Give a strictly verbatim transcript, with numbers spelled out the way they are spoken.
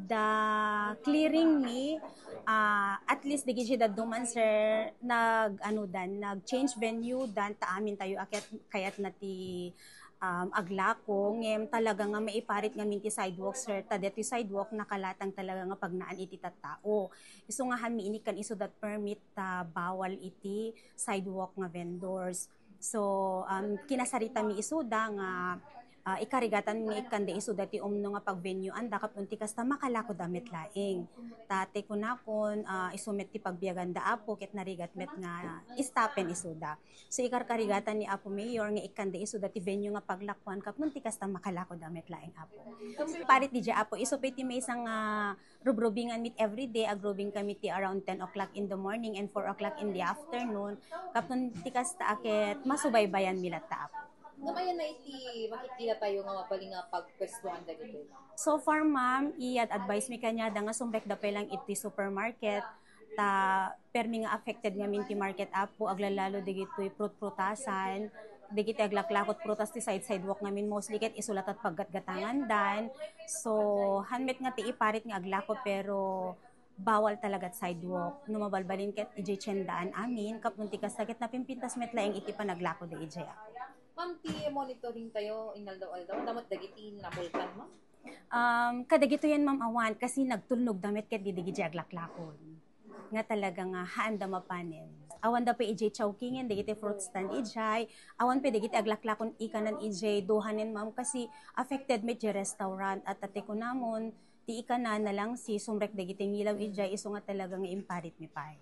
The clearing mi, ah, at least dagiti dadduma, sir, nag-, ano dan, nag-change venue dan ta amintayo a ket kayatna ti, um, aglako, ngem talaga nga maiparit ngamin ti sidewalk, sir, ta detoy sidewalk nakalatang talaga nga pagnaan iti tattao. Isu nga han mi inikkan isuda ti permit ta bawal iti sidewalk nga vendors. So, um, kinasarita mi isuda nga, ah, ikarigatan mi ikkanda isuda ti umno nga pagvenueanda, tapno ti kasta makalakoda met laeng. Ta ti kunakon, ah, isu met ti pagbiaganda, Apo, ket narigat met nga stop-en isuda. So, ikarkarigatan ni Apo Mayor nga ikkanda isuda ti venue nga paglakuan, tapno ti kasta makalakoda met laeng, Apo. Parit diay, Apo, isu pay ti maysa nga rubrubingan mi every day, agrubing kami ti around ten o'clock in the morning and four o'clock in the afternoon. Tapno ti kasta a ket masubaybayan mi latta, Apo. Ngem ania iti makitida tayo nga mabalin nga pagpwestuan dagitoy, ma'am? So far, ma'am, iyat advice mi kaniada nga sumrekda pay lang iti supermarket. Ta permi nga affected ngamin ti market, Apo, aglalalo dagitoy prut-prutasan, dagiti aglaklakot prutas ti side-sidewalk ngamin, mostly ket isu latta ti paggatgatangandan. So, han met nga ti iparit nga aglako, pero bawal talaga ti sidewalk. No mabalbalin ket idiay tiendaan amin, tapno ti kasta ket napimpintas met laeng iti panaglakoda idiay, Apo. Ma'am, ti monitoring tayo inaldaw-aldaw, ania met dagiti nabulkan, ma'am? Um, kadagitoyen, ma'am, awan, kasi nagtulnogda met ket dagiti aglaklakon nga talaga nga haanda mapanen. Awanda pay idiay Chowkingen, dagiti fruit stand idiay, awan pay dagiti aglaklakon ikanan idiay Duhanen, ma'am, kasi affected met diay restaurant, at ti kunamon, ti ikanan, nalangsi, sumrek dagiti ngilaw idiay, isu nga talaga nga imparit mi pay.